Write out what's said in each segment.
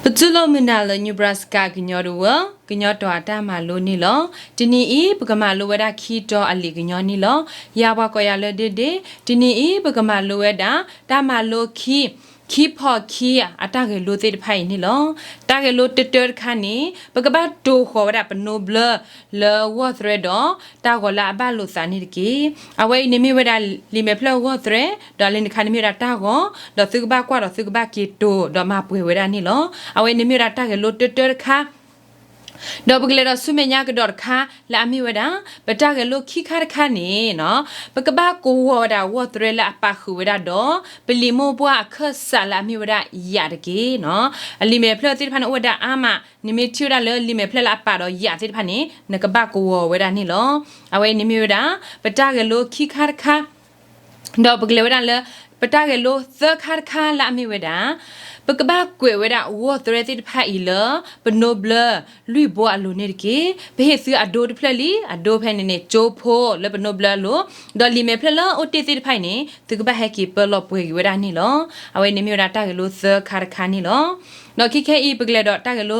ပတူၢ်လိာ်မုာ်နၤလၢ Nebraska ကညီတဝၢ ကညီတီၤအတၢ်မၤလိန့ၣ်လီၤ. တနံၤအံၤ ပကမၤလိဝဲဒၣ်ခံတီၤအလံာ်ကညီန့ၣ်လီၤ. ယၤပှၤကိးယၤလၢဒ့ဒ့, တနံၤအံၤ ပကမၤလိဝဲဒၣ် တၢ်မၤလိခံ, ခံဖီၣ်ခံအတၢ်ဂဲၤလိသ့ၣ်တဖၣ်အံၤန့ၣ်လီၤ. တၢ်ဂဲၤလိတၢတၢတခါန့ၣ် ပကဘၣ်တိၤဃီၤဝဲဒၣ်ပနိဘျၢ လၢဂီၢ်သရဲဒီး တၢ်ဂီၤလၢအဘၣ်လိာ်သးန့ၣ်တက့ၢ်. အဝဲအံၤန့ၣ်မ့ၢ်ဝဲဒၣ် လံာ်မဲာ်ဖျၢၣ်ဂီၢ်သရဲ, ဒီးလၢနခါန့ၣ်မ့ၢ်ဝဲဒၣ်တၢ်ဂီၤ, ဒီးသုကဘၣ်ကွၢ်ဒီးသုကဘၣ်က့ၤတိၤ ဒီးမၤပှဲၤဝဲဒၣ်န့ၣ်လီၤ. အဝဲအံၤန့ၣ်မ့ၢ်ဝဲဒၣ်တၢ်ဂဲၤလိတၢတၢတခါ ဒီးပကလဲၤဒီးဆူမဲာ်ညါကဒီးတခါ လၢအမ့ၢ်ဝဲဒၣ် ပတၢ်ဂဲၤလိခံခါတခါန့ၣ်, ပကဘၣ်ကဝီၤဝဲဒၣ်ဂီၢ်သရဲလၢအပာ်ဃုာ်ဝဲဒၣ်ဒီး ပလံာ်မိၢ်ပှၢ်အခၢၣ်စးလၢအမ့ၢ်ဝဲဒၣ်ယးတက့ၢ်. အလံာ်မဲာ်ဖျၢၣ်သ့ၣ်တဖၣ်န့ၣ်အိၣ်ဝဲဒၣ်အါမး, နမ့ၢ်ထံၣ်ဝဲဒၣ်လၢလံာ်မဲာ်ဖျၢၣ်လၢအပာ်ဒီးယးသ့ၣ်တဖၣ်န့ၣ် နကဘၣ်ကဝီၤဝဲဒၣ်န့ၣ်လီၤ. အဝဲအံၤန့ၣ်မ့ၢ်ဝဲဒၣ် ပတၢ်ဂဲၤလိခံခါတခါ ဒီးပကလဲၤဝဲဒၣ်လၢ ပတၢ်ဂဲၤလိသၢခါတခါလၢအမ့ၢ်ဝဲဒၣ် ပကဘၣ်ကွဲးဝဲဒၣ်ဂီၢ်သရဲသ့ၣ်တဖၣ်အံၤလၢ ပနိဘျၢလွံၢ်ဘိအလိၤန့ၣ်တက့ၢ်. ပဟ့ၣ်သုအဒိတဖျၢၣ်လံ, အဒိဖဲန့ၣ်န့ၣ် ကၠိဖိလၢပနိဘျၢအလိၤ, ဒီးလံာ်မဲာ်ဖျၢၣ်လၢအိၣ်တ့ၢ်သ့ၣ်တဖၣ်အံၤန့ၣ် သုကဘၣ်ဟဲက့ၤပၢလီၤပှဲၤက့ၤဝဲဒၣ်န့ၣ်လီၤ. အဝဲန့ၣ်မ့ၢ်ဝဲဒၣ်တၢ်ဂဲၤလိသၢခါတခါန့ၣ်လီၤ. ဒီးခဲခဲအံၤ ပကလဲၤဒီးတၢ်ဂဲၤလိ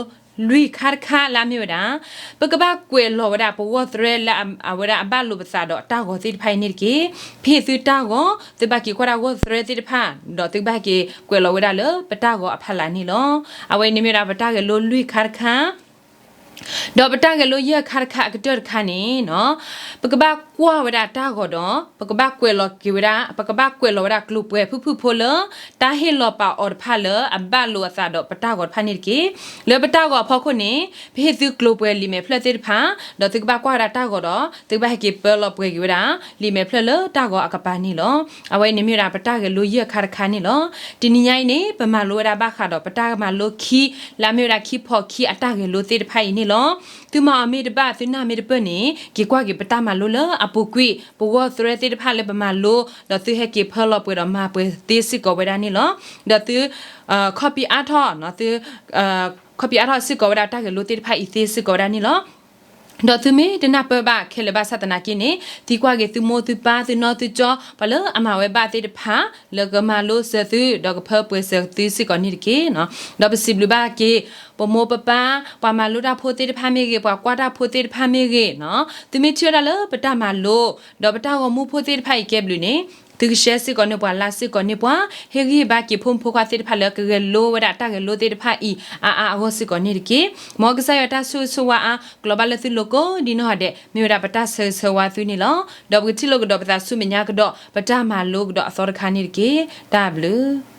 လွံၢ်ခါတခါလၢအမ့ၢ်ဝဲဒၣ် ပကဘၣ်ကွဲးလီၤဝဲဒၣ်ပဂီၢ်သရဲလၢအဝဲဒၣ်အဘၣ်လိာ်ပသးဒီးတၢ်ဂီၤသ့ၣ်တဖၣ်အံၤန့ၣ်တက့ၢ်. ပဟ့ၣ်သုတၢ်ဂီၤ, သုဘၣ်က့ၤကွၢ်ဒၣ်ဂီၢ်သရဲသ့ၣ်တဖၣ်, ဒီးသုကဘၣ်ဟဲက့ၤကွဲးလီၤဝဲဒၣ်လၢပတၢ်ဂီၤအဖီလာ်န့ၣ်လီၤ. အဝဲန့ၣ်မ့ၢ်ဝဲဒၣ်ပတၢ်ဂဲၤလိလွံၢ်ခါတခါ ဒီးပတၢ်ဂဲၤလိယဲၢ်ခါတခါအကတၢၢ်တခါန့ၣ်, ပကဘၣ်ကွၢ်ဝဲဒၣ်တၢ်ဂီၤဒီး ပကဘၣ်ကွဲးလီၤက့ၤဝဲဒၣ်, ပကဘၣ်ကွဲးလီၤဝဲဒၣ်ကျိၤပှဲၤဖုၣ်ဖုၣ်ဖိလၢ တၢ်ဟ့ၣ်လီၤပာ်အီၤတဖၣ်လၢအဘၣ်လိာ်အသးဒီးပတၢ်ဂီၤတဖၣ်န့ၣ်တက့ၢ်. လၢပတၢ်ဂီၤအဖီခိၣ်န့ၣ် ပဟ့ၣ်သုကျိၤပှဲၤလံာ်မဲာ်ဖျၢၣ်သ့ၣ်တဖၣ်, ဒီးသုကဘၣ်ကွၢ်ဝဲဒၣ်တၢ်ဂီၤဒီး သုကဘၣ်ဟဲက့ၤပၢလီၤပှဲၤက့ၤဝဲဒၣ် လံာ်မဲာ်ဖျၢၣ်လၢတၢ်ဂီၤအကပၤန့ၣ်လီၤ. အဝဲန့ၣ်မ့ၢ်ဝဲဒၣ်ပတၢ်ဂဲၤလိယဲၢ်ခါတခါန့ၣ်လီၤ. တနံၤညါအံၤန့ၣ် ပမၤလိဝဲဒၣ်ဘၣ်ဃးဒီးပတၢ်မၤလိခံ လၢအမ့ၢ်ဝဲဒၣ်ခံဖီၣ်ခံအတၢ်ဂဲၤလိသ့ၣ်တဖၣ်အံၤန့ၣ်လီၤ. သုမၤအီၤမ့ၢ်တဘၣ် သုနၢ်မ့ၢ်တပၢၢ်န့ၣ် က့ၤကွၢ်က့ၤပတၢ်မၤလိလၢအပူၤကွံာ် ပဂီၢ်သရဲသ့ၣ်တဖၣ်လၢပမၤလိ, ဒီးသုဟဲက့ၤပၢလီၤပှဲၤဒီးမၤပှဲၤသ့စ့ၢ်ကီးဝဲဒၣ်န့ၣ်လီၤ. ဒီးသု ခီပံအါထီၣ်, သု ခီပံအါထီၣ်စ့ၢ်ကီးဝဲဒၣ်တၢ်ဂဲၤလိသ့ၣ်တဖၣ်အံၤသ့စ့ၢ်ကီးဝဲဒၣ်န့ၣ်လီၤ. ဒီးသုမ့ၢ်တနၢ်ပၢၢ်ဘၣ်ခဲလၢာ်ဘၣ်ဆၣ်သနာ်က့န့ၣ် သံကွၢ်က့ၤသုမိၢ်သုပၢ်သုနီၢ်သုကၠီ ပှၤလၢအမၤဝဲဘၣ်သ့ၣ်တဖၣ် လၢကမၤလိစၢၤသု ဒီးကဖၢပှဲၤစၢၤသုစ့ၢ်ကီးန့ၣ်တက့ၢ်. ဒီးပစံးဘျုးဘၣ်က့ၤ ပမိၢ်ပပၢ် ပှၤမၤလိတၢ်ဖိသ့ၣ်တဖၣ်မ့ၢ်ဂ့ၤ ပှၤကွၢ်တၢ်ဖိသ့ၣ်တဖၣ်မ့ၢ်ဂ့ၤ, သုမ့ၢ်ထံၣ်ဝဲဒၣ်လၢပတၢ်မၤလိ ဒီးပတၢ်ဂီၤမူဖိသ့ၣ်တဖၣ်အံၤကဲဘျုးန့ၣ် သုကshareစ့ၢ်ကီးန့ၢ်ပှၤ likeစ့ၢ်ကီးန့ၢ်ပှၤ ဟ့ၣ်ဂံၢ်ဟ့ၣ်ဘါက့ၤဖိမုၣ်ဖိခွါသ့ၣ်တဖၣ်လၢကဂဲၤလိဝဲဒၣ်တၢ်ဂဲၤလိသ့ၣ်တဖၣ်အံၤ အါအါအဂီၢ်စ့ၢ်ကီးန့ၣ်တက့ၢ်. မ်ကစၢ်ယွၤတၢ်ဆိၣ်ဂ့ၤဆိၣ်ဝါအါ ကျီၤဘၣ်လၢသုလိၤကိးဒံနီၢ်ဂၤဒဲး မ့ၢ်ဝဲဒၣ်ပတၢ်ဆၢဂ့ၤဆၢဝါသုန့ၣ်လီၤ. ဒီးပကထံၣ်လိာ်ကဒီးပသးဆူမဲာ်ညါကဒီး ပတၢ်မၤလိကဒီးအသီတခါန့ၣ်တက့ၢ်. တၢ်ဘျုး